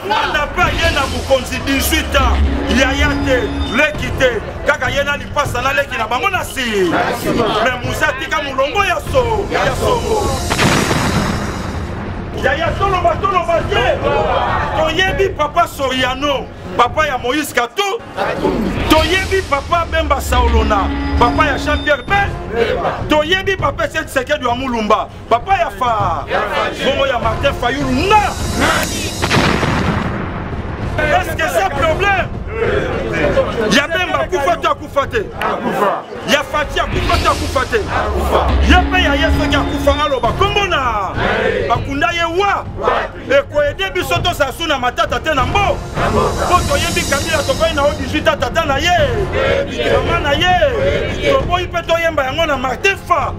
Mwana mpe aye na bokonzi 18 ans, yaya te, leki te, kaka ye na lipasa na leki na bango na si. Mais Musa atika molongo ya so ya songo. Yaya toloba toloba te, toyebi papa Soriano, papa ya Moïse Katou, toyebi papa Bemba Saolona, papa ya Jean-Pierre Be, toyebi papa Etienne Tshisekedi wa Mulumba, papa ya fa bongo ya Martin Fayulu na est-ce que c'est problème ya Bemba akufa to akufa te ya Fatshi akufa to akufa te ye mpe ya ye soki akufa aloba kombo na bakunda ye wa ekoede biso tozala su na matata te na mbo mpo toyebi Kabila tokoyi na o 18 a tata na ye mama na ye toboyi mpe toyemba yango na Martin Fa.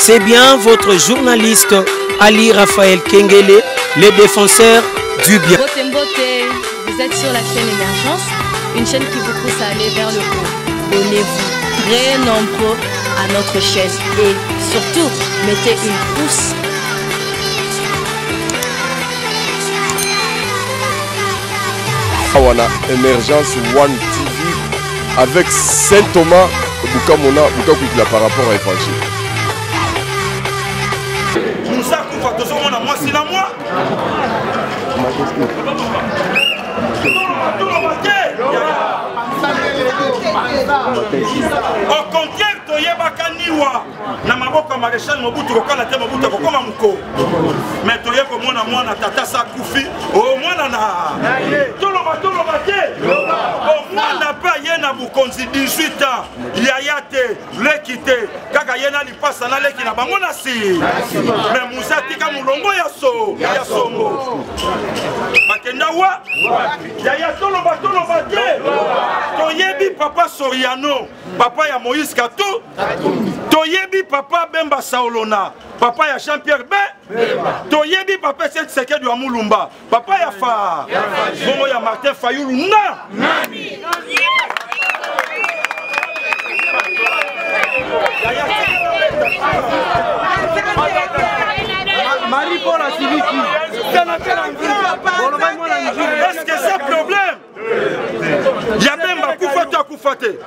C'est bien votre journaliste Ali Raphaël Kengele, le défenseur du bien. Mbote Mbote, vous êtes sur la chaîne Émergence, une chaîne qui vous pousse à aller vers le haut. Donnez-vous très nombreux à notre chaîne et surtout, mettez une pouce. Awa na Emergence One TV avec Saint Thomas Bukamona Bukakwikila par rapport à Évangile. Musa kufa tozomona mwasi na mwa Au contraire, toyebaka niwa na maboko ya maréchal Mobutu kokala te Mobutu akokoma moko mais toye komona mwana tata sa akufi o mwana na toloba toloba te o mwana mpe aye na bokonzi 18 ans yaya te leki te kaka ye na lipasa na leki na bango na si mais Musa atika molongo ya so ya songo bakenda wa yaya toloba toloba te toyebi papa Soriano, papa ya Moïse Katou, toyebi papa Bemba Saolona, papa ya Jean-Pierre Be, toyebi papa Etienne Tshisekedi wa Mulumba, papa ya Fa bongo ya Martin Fayulu na Marie-Paul Asiliki, Est-ce que c'est problème? Ya Bemba akufa to akufa te?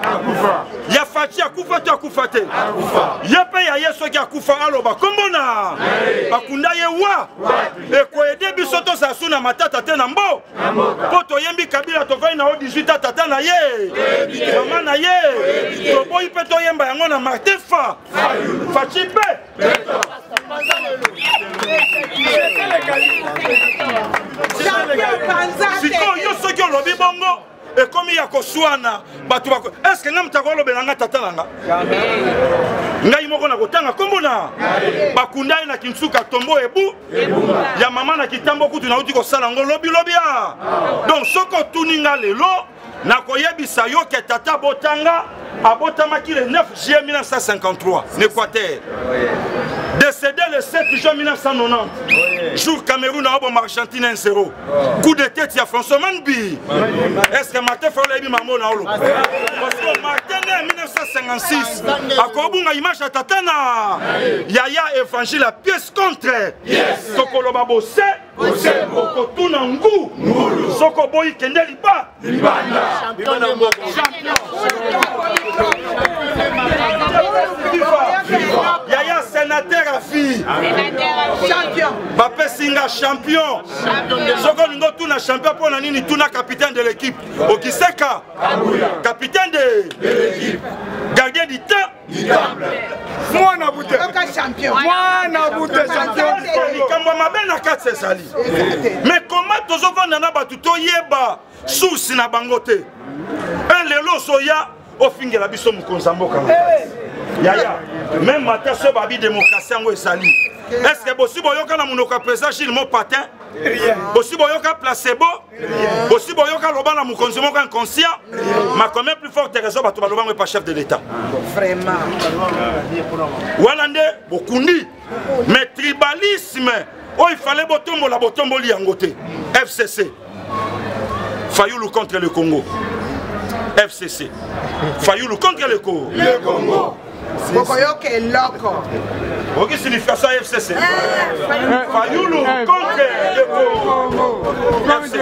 Ya Fatshi akufa to akufa te? Ye mpe ya ye soki akufa aloba kombo na bakunda ye wa ekoede biso tozala su na matata te na mbo mpo toyembi Kabila tovandi na o 18 a tata na ye mama na ye toboyi mpe toyemba yango na Martin Fa Fatshi mpe sikoyo yo soki olobi bongo ekomi ya koswana bato bako eske ngai moto akolobela ngai tata na nga ngai moko nakotanga nkombo na bakunda ye na kinsuka tombo ebu ya mama na kitambo kutu nauti kosala yango lobilobi a donc soki otuni nga lelo nakoyebisa yo ke tata botanga abotamaki le 9 juillet 1953 na Équateur, décédé le 7 juin 1990, jour Cameroun aoboma Argentine 1-0, coup de tête ya François Manbi. Est ce que Martin Fayulu ayebi mambo na olo? Parce que Martin né 1956 akobunga image ya tata na yaya évangile ya pièce contre tokoloba bose okotuna ngu soki oboyi kende liba yaya sénateur à vie bapesi nga champion. Soki olingi otuna champion mpo na nini, tuna capitaine de l'équipe okiseka capitaine de l'équipe, gardien du temps. Mwana bute, mwana bute champion. Likambo ya mabe na kati ezali mais comment tozovanda na bato toyeba source na bango te? Un lelo ozoya ofingela biso mokonzi ya mboka na kati yaya même ata so babi démocratie yango ezali. Est ce que bosi boyoka na monoko ya président Gilles Mopatin? Bosi boyoka placebo? Bosi boyoka loba na mokonzi moko inconscient? Ma combien plus forte raison bato balobango epa chef de l'état wana nde bokundi. Mais tribalisme oyo ifale botombola, botomboli yango te. FCC. Fayulu contre le Congo. FCC. Fayulu contre le Congo. Le Congo. Bokoyoka eloko. Oki signification FCC. Eh, Fayulu eh, contre le Congo. FCC.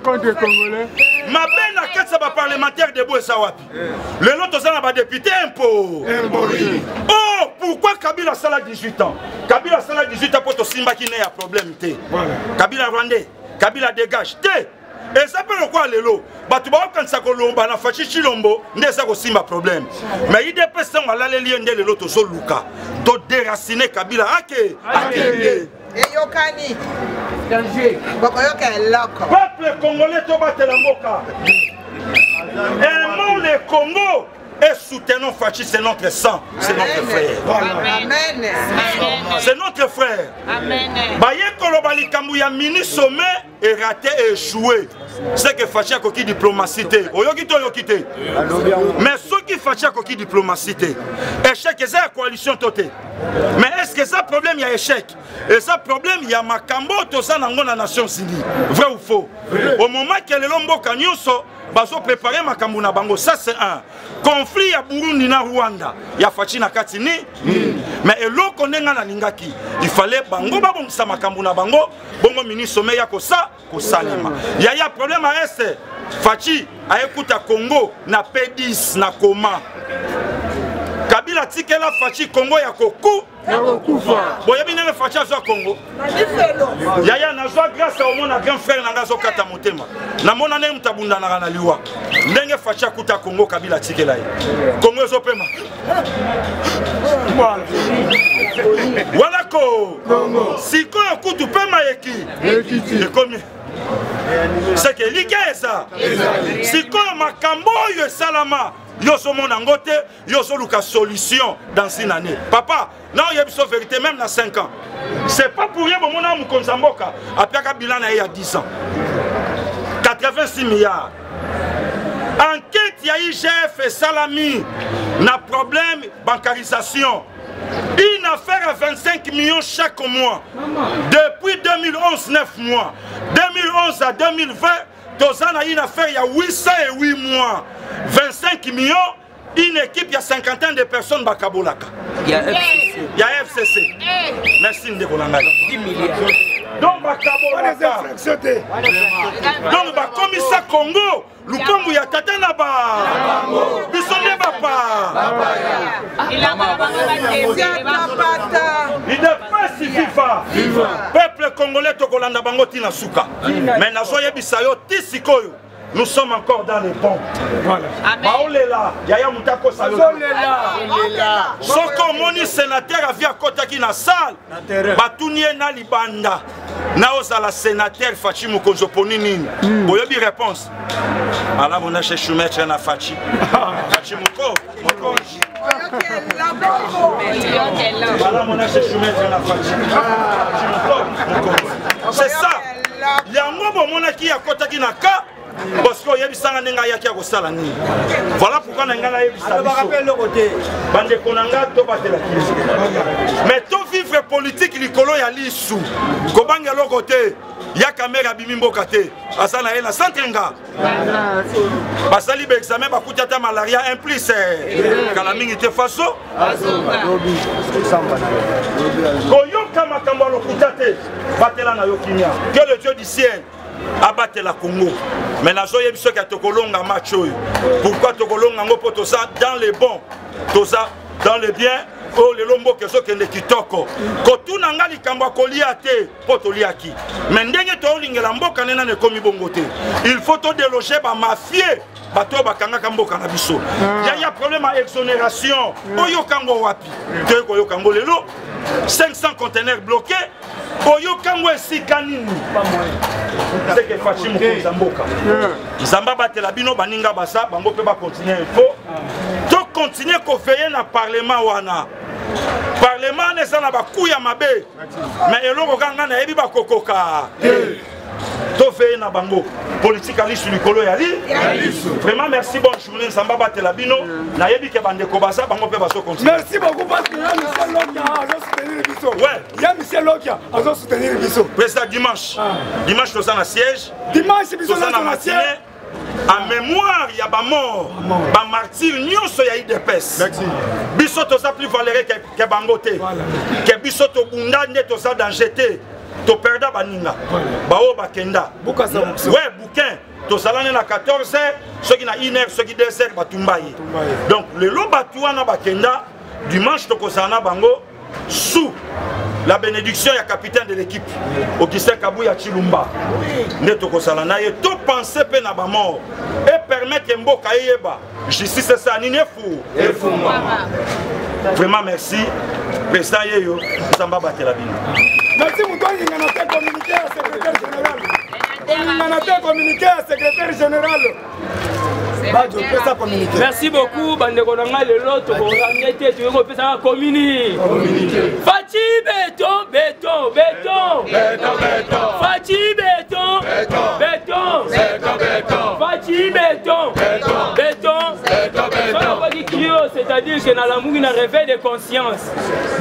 Contre Congolais. Mabe na kati ya baparlementaire debout eza wapi? Lelo toza na badepute impo. Oh, pourquoi Kabila asala 18 ans? Kabila asala 18 ans mpo tosimbaki ne ya problème te. Kabila rwandais, Kabila dégage te. Eza mpe lokola lelo bato baokanisa kolomba na Fatshi Tshilombo nde eza kosimba problème. Mais UDPS ntango alaleli ye nde lelo tozoluka todéracine Kabila ake akende. Eyokani. Bokoyoka eloko. Peuple congolais tobatela mboka. Aimons le Congo et soutenons Fatshi, c'est notre sang, c'est notre frère. Amen. C'est notre frère. Amen. Baye koloba likambo ya mini sommet est raté et échoué. C'est que Fatshi akoki diplomatie te. Oyoki to oyoki te. Mais soki Fatshi akoki diplomatie te, échec eza ya coalition to te. Mais est-ce que ça problème ya échec? Et ça problème ya makambo toza nango na Nations Unies. Vrai ou faux? Au moment que lelo mboka nyonso bazo préparer makambo na bango, ça c'est un conflit ya Burundi na Rwanda ya Fatshi na kati ni mais eloko ndenge nalingaki, il fallait bango babongisa makambo na bango, bongo mini sommet ya kosa kosalema. Yaya problème ya est, Fatshi ayekuta Congo na P10 na coma. Kabila tikela Fatshi Congo ya koku boyebi ndenge Fatshi azwa Congo. Yaya nazwa grâce ya omona grand frère na nga azokata motema, namona ndenge moto abundanaka na liwa, ndenge Fatshi akuta Congo, Kabila atikela ye Congo ezopema wana ko sikoyo kutu pema eki ekomi seke elikya eza sikoyo makambo oyo esalama yo ozomona yango te, yo ozoluka solution dans une année. Papa, na oyebi so vérité, même na 5 ans c'est pas pour rien. Bomona mokonzi ya mboka apiaka bilan na ye ya 10 ans, 86 milliards. Enquête ya IGF esalami na problème bancarisation, une affaire à 25 millions chaque mois depuis 2011, 9 mois, 2011 à 2020 toza na une affaire ya 808 mois, 25 millions, une équipe ya cinquantaine de personnes bakabolaka ya FCC. Ya FCC. Merci ndeko na ngai. 10 milliards. Donc bakabolaka, donc bakomisa Congo lupangu ya tata na ba biso nde bapa. UDPS viva! Peuple congolais, tokolanda bango ntina suka, mais nazoyebisa yo ti sikoyo nous sommes encore dans les bons. Baolela yaya moto akosa yo. Soki omoni sénateur avi akɔtaki na salle, batuni ye na libanda na ozala sénateur Fatshi mokonzi oponi nini, boyebi réponse malamu na cheshumetre na Fatshi, Fatshi moko mokonzi malamu na cheshumetre na Fatshi, Fatshi moko mokonzi. C'est ça yango bomonaki akɔtaki na ka parce que oyebisanga ndenge ayaki akosala nini. Voilà pourquoi na ngai nayebisa biso bandeko na ngai, tobatela kimia, mais tovivre politique likolo ya lisu, kobanga eloko te. Ya Kamerhe abimi mboka te, aza na ye na centre nga basali baexamen, bakuti ata malaria 1 plus kala mingi te. Faso koyoka makambo ya lokuta te, batela na yo kimia. Que le Dieu du ciel abatela Congo. Mais nazoyebi soki ya tokolonga match oyo. Pourquoi tokolonga yango? Mpo toza dans le bon, toza dans le bien. Oyo lelo mboka ezokende kitoko. Kotuna nga likambo ya kolia te, mpo toliaki, mais ndenge toolingela mboka nde nano ekomi bongo te. Il faut todéloger bamafie, bato oyo bakangaka mboka na biso. Yaya problème ya exonération, oyoka ngo wapi? Toye koyoka yango lelo, 500 conteneurs bloqués, oyoka ngo esika nini? Seke Fatshi mokonzi ya mboka, Nzambe abatela bino. Baninga baza bango mpe bacontinue, il faut tocontinue koveiller na parlement wana. Parlement wana eza na baku ya mabe, mais eloko kaka ngai nayebi, bakokoka. Toveye na bango politique ya lisu likolo ya li. Vraiment merci, bonne journée. Nzambe abatela bino. Nayebi ke bandeko baza bango mpe bazo continuer. Merci beaucoup parce que ya Michel Lokia azo soutenir biso. Ouais. Ya Michel Lokia azo soutenir biso. Président dimanche. Ah. Dimanche toza na siège. Dimanche biso toza na siège. En mémoire ya bamort, bamartyr nyonso ya UDPS. Biso toza plus valeureux ke, ke bango te. Ke biso tobunda nde toza danger te. Toperda baninga baoyo bakenda. Ouais, bouquin tozala nde na 14 heures, soki na 1 heure, soki 2 heures batumba ye. Donc lelo bato wana bakenda, dimanche tokozala na bango sous la bénédiction ya capitaine de l'équipe Augustin Kabuya Chilumba. Nde tokozala na ye, topense mpe na bamort e permettre mboka eyeba justice esala nini efu efungwa. Vraiment merci président yeyo, Nzambe abatela bino. Merci. Moto alingana te communiqué ya secrétaire général, olingana te communiqué ya secrétaire général. Badio, pesa communiqué. Merci beaucoup bandeko na ngai. Lelo tokorange te, tokoki kopesaka communi. Faci béton, béton, béton, Faci béton, béton, Faci béton, béton. Soki okoki crio, c'est-à-dire que nalamuki na réveil de conscience.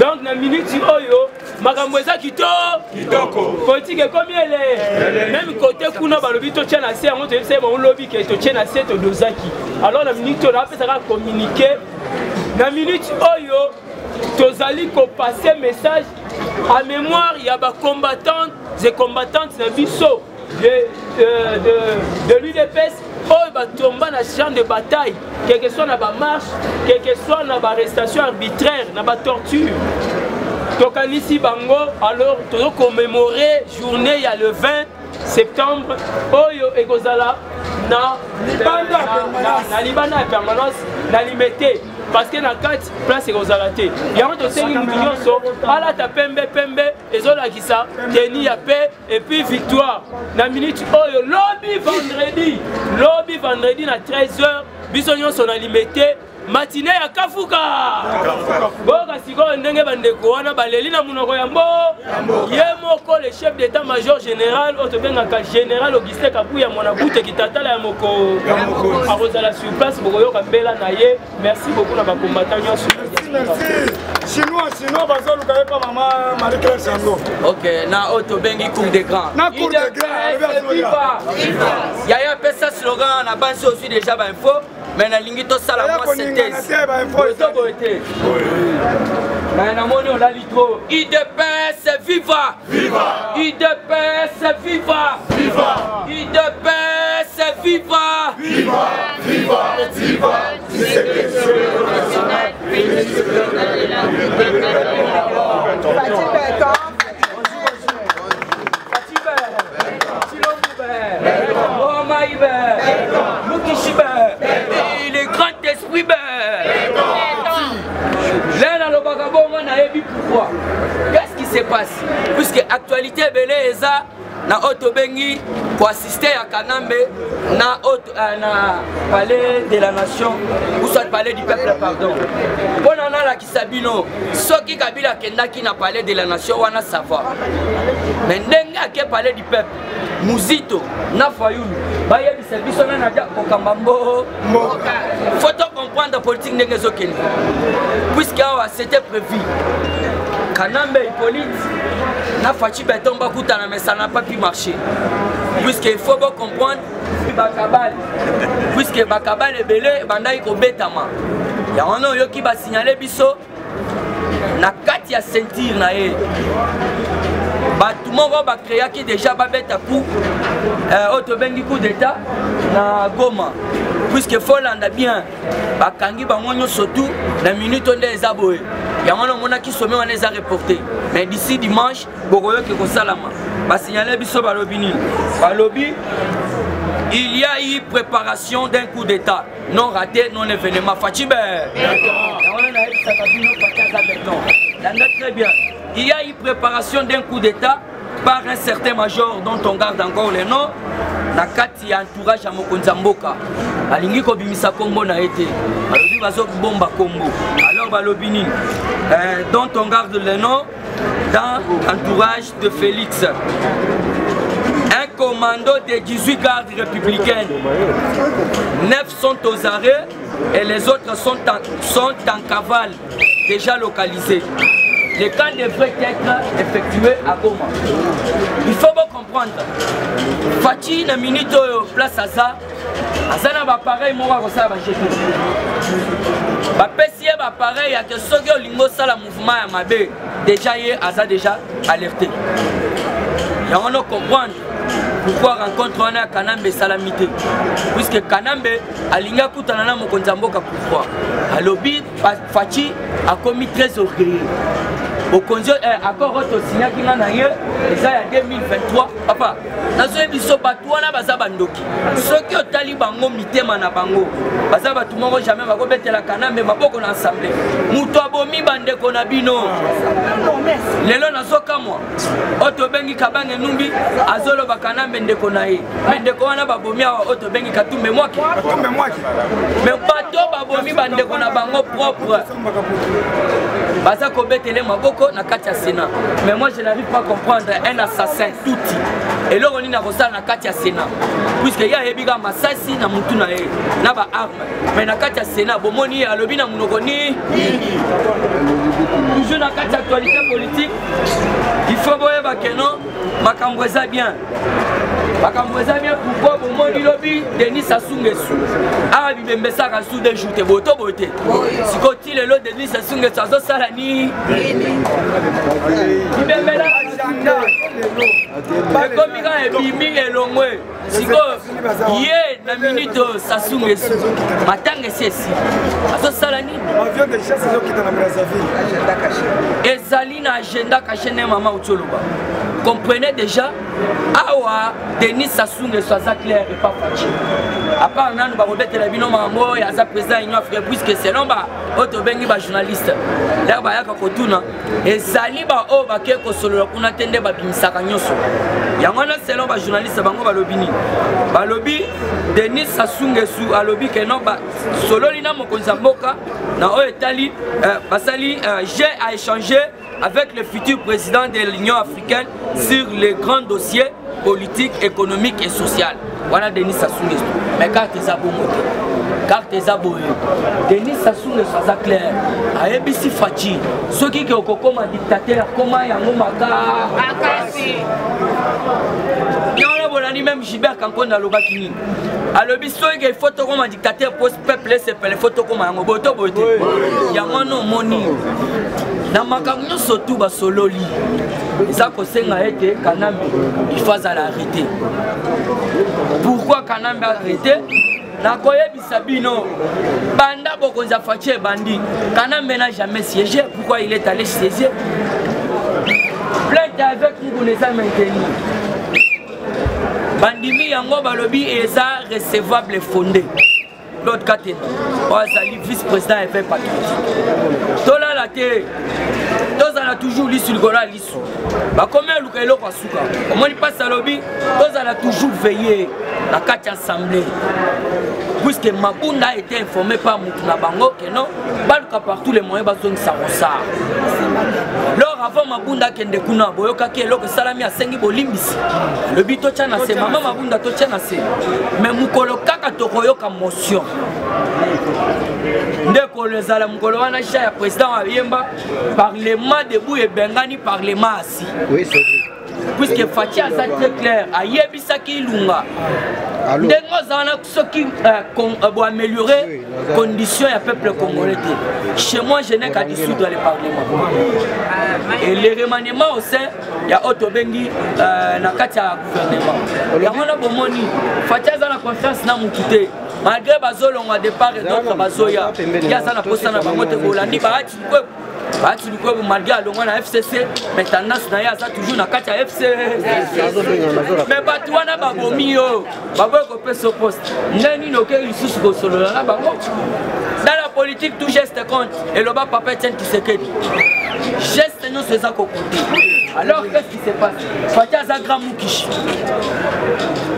Donc na minute oyo makambo eza kitoko, politike ekomi ele même côté kuna balobi totia na se yango, toyebisa ye bango lobi ke totie na se, todozaki. Alors na minute oyo napesaka communiqué, na minute oyo tozali kopasser message à mémoire ya bacombattantes et combattantes na biso de l'UDPS oyo batomba na champ de bataille, quel que soit na bamarche, quel que soit na baarrestation arbitraire, na batorture, tokanisi bango. Alors tozocommémorer journée ya le 20 septembre oyo ekozala na libanda na libanda ya permanence na Limete, parce que na kati place ekozala te. Yango tosengi mutu nyonso alata pembe. Pembe ezolakisa teni ya paix et puis victoire. Na minute oyo, lobi vendredi, lobi vendredi na 13 heures, biso nyonso na Limete, matinée ya kafuka. Boyoka sikoyo ndenge bandeko wana baleli na monoko ya mbo. Ye moko le chef d'état major général oyo tobengaka général Augustin Kabuya Mwana Bute Kitatala ya moko akozala sur place, bokoyoka mbela na ye. Merci beaucoup na bacombattant nyonso. Merci. Chinois, chinois bazoluka ye pa mama Marie Claire Sango. Ok, na oyo tobengi cour de grand. Na cour de grand. Viva yaya, apesa slogan na bansi. Ozwi déjà bainfo, mais nalingi tosala mwa synthèse boye te. Mais namoni olali trop. UDPS viva! UDPS viva! UDPS viva! Viva, viva, viva! Fatshi béton. Omaïbe, Mukishibe, le grand esprit be. Là, nalobaka bongo, nayebi pourquoi. Qu'est-ce qui se passe? Puisque actualité ebele eza na oyo tobengi koassiste ya Kanambe na, na palais de la nation ou soit palais du peuple, pardon. Mpona nalakisa bino, soki Kabila akendaki na palais de la nation wana, ça va, mais ndenge ake palais du peuple, Muzito na Fayulu bayebisa biso nani aja kokamba mbo. Faut to comprendre politique ndenge ezokende, puisque awa c'était prévu Kanambe Hippolyte na Faci Beton bakutana, mais ça n'a pas pu marcher, puisque il faut comprendre bakabale, puisque bakabale ebele ebandaki kobetama. Yango wana oyoki basignale biso na kati ya ceinture na ye, bato moko bacréaki déjà babeta coup oyo tobengi coup d'état na Goma, puisque folanda bien bakangi bango nyonso tu na minute oyo nde eza boye. Yango wana omonaki sommet wana eza reporté, mais d'ici dimanche bokoyoki kosalama. Basignale biso, balobi nini? Balobi il y a eu préparation d'un coup d'état non raté, non événement. Faci be, yango wana nayebisaka bino, Faci aza béton. Landa très bien: il y a eu préparation d'un coup d'état par un certain major dont on garde encore le nom, na kati ya entourage ya mokonzi ya mboka. Alingi kobimisa nkombo na ye te, balobi bazobomba nkombo. Alors balobi nini? Dont on garde le nom dans l'entourage de Félix, un commando de 18 gardes républicaines. 9 sont aux arrêts et les autres sont en, sont en cavale, déjà localisés. Le camp devrait être effectué à Goma. Il faut bien comprendre. Fatih, na minute oyo place aza, aza na bapareil moko akosala bagete. Bapesi ye bapareil ya ke soki olingi osala mouvement ya mabe, déjà ye aza déjà alerté. Yango no comprendre pourquoi rencontre wana ya Kanambe esalami te. Puisque Kanambe alingi akutana na mokonzi ya mboka pourquoi? Alobi Fatshi akomi très orgueilleux. Bokonzi eh, accord oyo tosignaki nga na ye eza ya 2023 papa nazoyebi biso bato wana baza bandoki soki otali bango mitema na bango baza bato moko jamais bakobetela kanambe maboko na ensemble moto abomi bandeko na bino lelo nazokamwa oyo tobengi kabange numbi azoloba kanambe ndeko na ye me ndeko wana babomi awa oyo tobengi katumbe mwaki me bato babomi bandeko na bango propre baza kobetele maboko na kati ya sénat. Mais moi, je n'arrive pas à comprendre un assassin tuti eloko nini akosala na kati ya sénat, puisque ye ayebi kaka masasi na mutu na ye na baarme, mais na kati ya sénat bomoni ye alobi na monoko ni. Toujours na kati ya actualité politique, il faut boyeba ke non, makambo eza bien, makambo eza bien. Pourquoi? Bomoni lobi Denis Sassou Nguesso awa bibembe esaka su de jour te, boye to boye te. Sikoyo ti lelo Denis Sassou Nguesso azosala ni bibembela ekomi kaka ebimi elongwe. Sikoyo ye na minute oyo Sassou Nguesso matanga esi esi azosala nini? Ezali na agenda caché ne mama uti oloba. Comprenez déjà awa Denis Sassou Nguesso aza clair epa Fatshi. À part nanu bakobetela bino makambo oyo aza président Union africaine, puisque selon ba oyo tobengi bajournaliste lere bayaka kotuna ezali baoyo bake kosolola kuna te nde babimisaka nyonso yango wana. Selon bajournaliste bango balobi nini? Balobi Denis Sassou Nguesso alobi ke non, basololi na mokonzi ya mboka na oyo etali basali j'ai à échanger avec le futur président de l'Union africaine sur les grands dossiers politiques, économiques et social. Wana Denis Sassou Nguesso. Mais carte eza bongo te, carte eza boye. Denis Sassou Nguesso aza clair, ayebisi Fatshi soki ke okokoma dictateur, koma yango makasi. Yango bolandi même Gilbert Kankonda alobaki nini? Alobi soki il faut tokoma dictateur po peuple esepele, faut tokoma yango boye to boye te. Yango wana omoni na makambo nyonso tu basololi eza kosenga ete Kanambe il faut azala arrêté. Pourquoi Kanambe arrêté? Nakoyebisa bino, banda bokonzi ya Fatshi ebandi, Kanambe n'a jamais siégé. Pourquoi il est allé siéger? Plainte avec Mukuna eza maintenu, bandimi yango, balobi eza recevable fondé. Claude Katena oyo azali vice président ya éveil patriotique, tolala te, tozala toujours lisu likolo ya lisu. Bakomi aluka eloko ya suka, omoni mpasi. Alobi tozala toujours veillé na kati ya assemblée, puisque Mabunda a été informé par mutu na bango ke non, baluka par tous les moyens bazongisa Ronsard. Lors avant Mabunda akende kuna, boyokaki eloko esalami, asengi bolimbisi, alobi totya na se mama Mabunda, totya na se. Mais mokolo kaka tokoyoka motion ndeko ezala mokolo wana cha ya président ayemba parlement debout ebengani parlement assis. Oui, c'est vrai. Puisque Fatshi aza très clair, ayebisaki Ilunga ndenge oza wana soki boaméliorer condition ya peuple congolais te, chez moi je n'ai qu'à dissoudre le parlement et le remaniement au sein ya oyo tobengi na kati ya gouvernement. Yango wana bomoni Fatshi aza na confiance na mutu te, malgré bazolongwa de part et d'autre, bazoya, ye aza na posa na bango te. Bolandi Bahati Lukwebo, Bahati Lukwebo malgré alongwa na FCC, mais tendance na ye aza toujours na kati ya FC. Mais bato wana babomi yo, baboyi kopesa poste, nde nini okei lisusu kosolola na bango? Dans la politique, tout geste compte, eloba papa Etienne Tshisekedi, geste nyonso eza kokote. Alors qu'est-ce qui se passe? Fatshi aza grand mukishi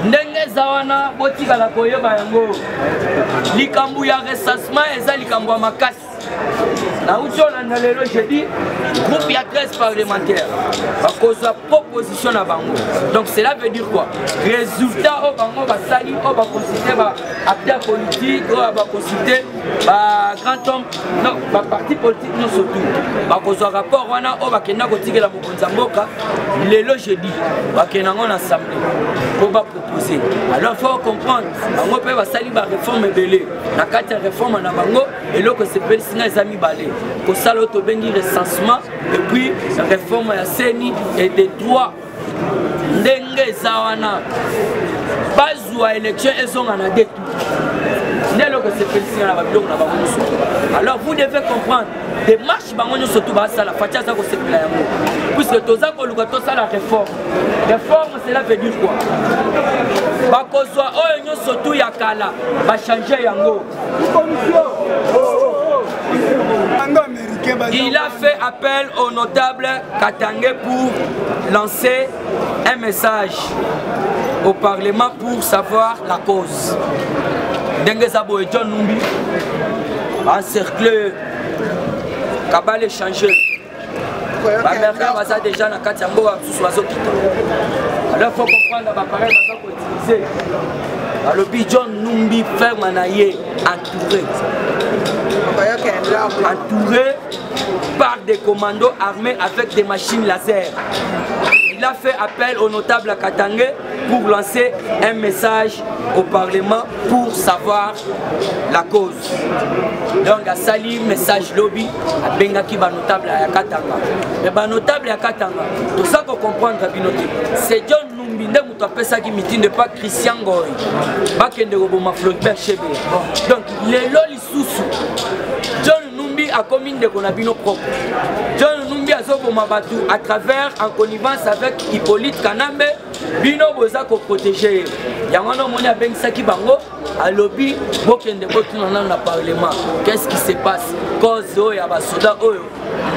ndenge eza wana, botikala koyeba yango. Likambo ya recensement eza likambo ya makasi. Nauti olanda lelo jeudi groupe ya 13 parlementaire bakozwa proposition na bango. Donc cela veut dire quoi? Résultat oyo bango basali, oyo baconsulte ba acteur politique, oyo baconsulte ba grand homme, non, ba parti politique nyonso tout bakozwa rapport wana oyo bakenda kotikela mokonzi ya mboka lelo jeudi, bakenda yango na assemblée mpo bapropose. Alors faut comprendre bango mpe basali ba réforme ebele. Na kati ya réforme na bango, eloko esepelisi ngai eza mibale: kosala oyo tobengi recensement et puis réforme ya CENI et de droit. Ndenge eza wana, bazwa élection ezonga na deux tours, nde eloko esepelisi ngai na babiloko na bango nyonso. Alors vous devez comprendre démarche bango nyonso tu basala, Fatshi aza kosepela yango, puisque toza koluka tosala réforme. Réforme, cela veut dire quoi? Bakozwa oyo nyonso tu ya kala, bachange yango. Il a fait appel au notable Katangais pour lancer un message au Parlement pour savoir la cause. Ndenge eza boye, John Numbi encerclé, kabale échangé, baaméricain baza déjà na kati ya mboka, mosusu bazokita. Alors faut comprendre bapareil baza koutiliser. Balobi John Numbi, ferme na ye entouré par des commandos armés avec des machines laser. Il a fait appel au notable Katangais pour lancer un message au Parlement pour savoir la cause. Donc asali message lobi, abengaki banotable ya Katanga. Mais banotable ya Katanga, toza kocomprendre bino te. C'est John Numbi nde moto apesaki mitindo epa Christian Ngoy bakende koboma Floribert Chebeya. Donc lelo lisusu John Numbi akomi ndeko na bino propre. John Numbi azoboma bato à travers, en connivence avec Hippolyte Kanambe. Bino boza koprotege ye. Yango wana omoni abengisaki bango, alobi bokende botuna nano na parlement qu'est-ce qui se passe, cause oyo ya basoda oyo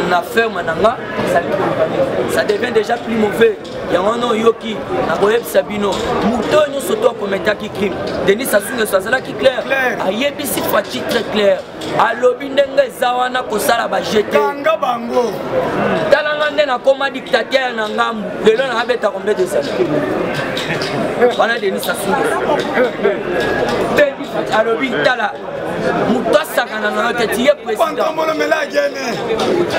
na ferme na nga ezali koluka nini. Ça devient déjà plus mauvais. Yango wana oyoki nakoyebisa bino, moto oyo nyonso to akometaki crime, Denis Sassou Nguesso azalaki clair, ayebisi Fatshi très clair, alobi ndenge eza wana kosala bajete kanga bango. Talanga nde nakoma dictateur na ngambu lelo, nabeta combien de années wana. Denis Sassou Nguesso alobi tala, moto asakana na yo te, tu es président,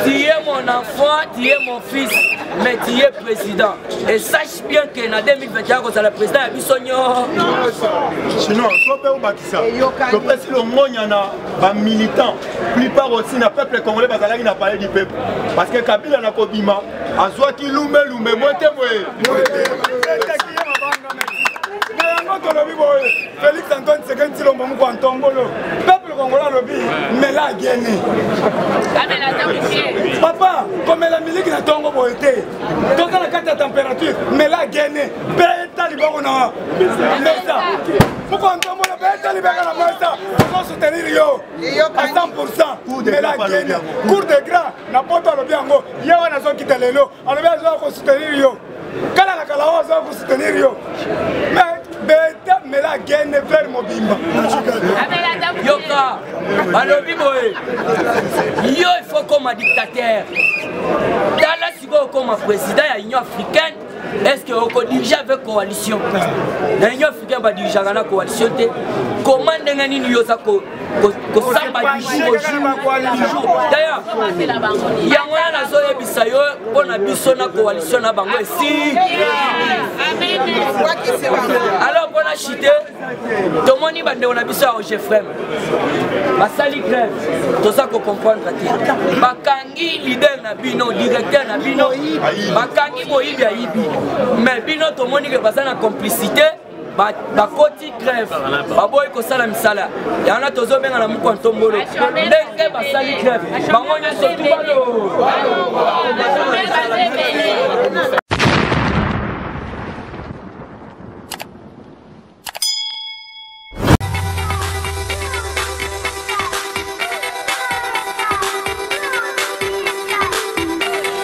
tu es mon enfant, tu es mon fils, mais tu es président et sache bien que na 2021 kozala président ya biso nyonso. Sinon so mpe obakisa, topesi longonya na bamilitant, plupart aussi na peuple congolais bazalaki na palais du peuple, parce que Kabila na kobima azwaki lumbelume mwe te mwe. Na yango tolobi boye: Félix Antoine Tshisekedi Tshilombo moko Ntombolo, peuple congolais alobi mela agene. Papa, komela miliki na ntongo boye te, toza na kati ya température. Mela agene, beta liboko na mesa. Moko Ntombolo, beta libeka na mesa, tozosoutenir yo à 100. Mela agene, cour de grand na poto alobi yango. Ye wana azokita lelo, alobi azoya kosoutenir yo kala na kala oyo, azoya kosoutenir yo. Mais beta mela agene, frère mobimba. Yoka, balobi boye: yo il faut koma dictateur. Tala sikoyo okoma président ya Union africaine, est ce que okodirige avec coalition? Na Union africaine badirigeaka na coalition te. Koma ndenge nini yo oza kosamba du jour au jour? D'ailleurs yango wana nazoyebisa yo mpo na biso na coalition na bango esi. Alors mpo na chite, tomoni bandeko na biso ya OGEFREM basali grève, toza kocomprendre te. Bakangi leader na bino, directeur na bino, bakangi moyibi, ayibi, mais bino tomoni ke baza na complicité, bakoti grève, baboyi kosala misala. Yango na tozobenga na mokwa ntombolo, ndenge basali grève, bango nyonso tu balo.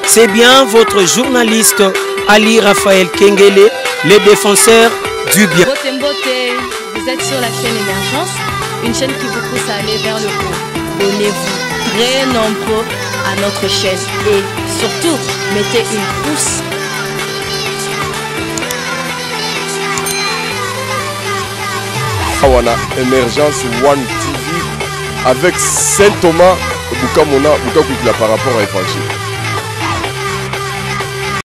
C'est bien votre journaliste Ali Raphaël Kengele, le défenseur du bien. Mbote Mbote, vous êtes sur la chaîne Émergence, une chaîne qui vous pousse à aller vers le haut. Abonnez-vous. très nombreux à notre chaîne et surtout, mettez une pouce. Awa na Emergence One TV avec Saint Thomas Bukamona Bukakwikila par rapport à évangile.